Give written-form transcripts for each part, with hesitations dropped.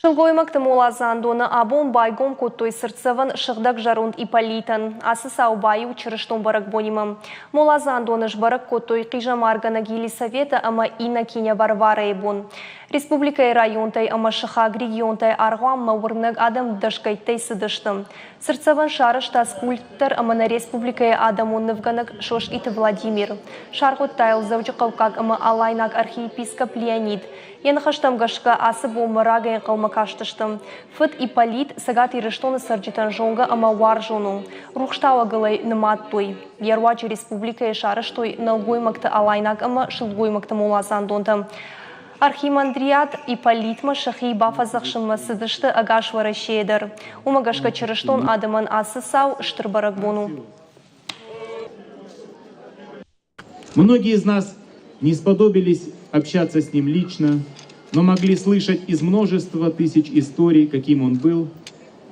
Сылгоймӕгты моладзандоны абон байгом кодтой цыртдзӕвӕн сыгъдӕг зӕронд Ипполитӕн. Ацы цау баиу чырыстон бӕрӕгбонимӕ. Моладзандоны сбӕрӕг кодтой хъизӕмаргӕнӕг Елисаветӕ ӕмӕ Иннокеня Варварӕйы бон. Республикӕйы районтӕй ӕмӕ сыхаг регионтӕй аргъуанмӕ уырнӕг адӕм дӕсгӕйттӕй цыдысты. Цыртдзӕвӕн сарӕзта скульптор ӕмӕ нӕ республикӕйы адӕмон нывгӕнӕг Соскъиты Владимир. Саргъуыдта йыл Дзӕуджыхъӕуккаг ӕмӕ Алайнаг архиепископ Леонид. Йӕ ныхӕстӕм гӕсгӕ, ацы бонмӕ рагӕй ӕнхъӕлмӕ кастысты. Фыд Ипполит Цӕгат Ирыстоны цӕрджытӕн зонгӕ ӕмӕ уарзон у. Рухстауӕгыл ӕй нымадтой. Йӕ руаджы республикӕйы сарӕзтой нӕлгоймӕгты алайнаг ӕмӕ сылгоймӕгты моладзандонтӕ. Архимандриат Ипполитмӕ сӕхи бафӕдзӕхсынмӕ цыдысты ӕгас Уӕрӕсейы дӕр. Уымӕ гӕсгӕ чырыстон адӕмӕн ацы цау стыр бӕрӕгбон у. Многие из нас не сподобились общаться с ним лично, но могли слышать из множества тысяч историй, каким он был,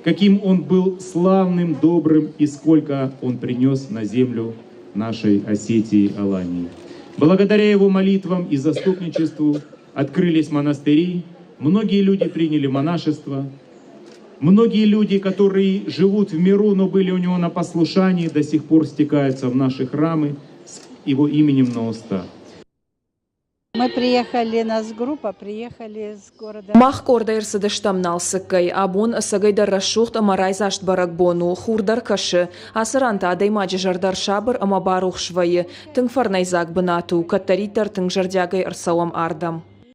каким он был славным, добрым и сколько он принес на землю нашей Осетии Алании. Благодаря его молитвам и заступничеству открылись монастыри, многие люди приняли монашество, многие люди, которые живут в миру, но были у него на послушании, до сих пор стекаются в наши храмы с его именем на устах. Мы приехали, нас группа, приехали с города. Мах къордӕй ӕрцыдыстӕм Налцыккӕй. Абон ӕцӕгӕйдӕр рӕсугъд ӕмӕ райдзаст бӕрӕгбон у, хур дӕр кӕсы. Ацы ран та адӕймаджы зӕрдӕ ӕрсабыр ӕмӕ барухс вӕййы. Тынг фӕрнӕйдзаг бынат у, кӕддӕриддӕр тынг зӕрдиагӕй ӕрцӕуӕм ардӕм.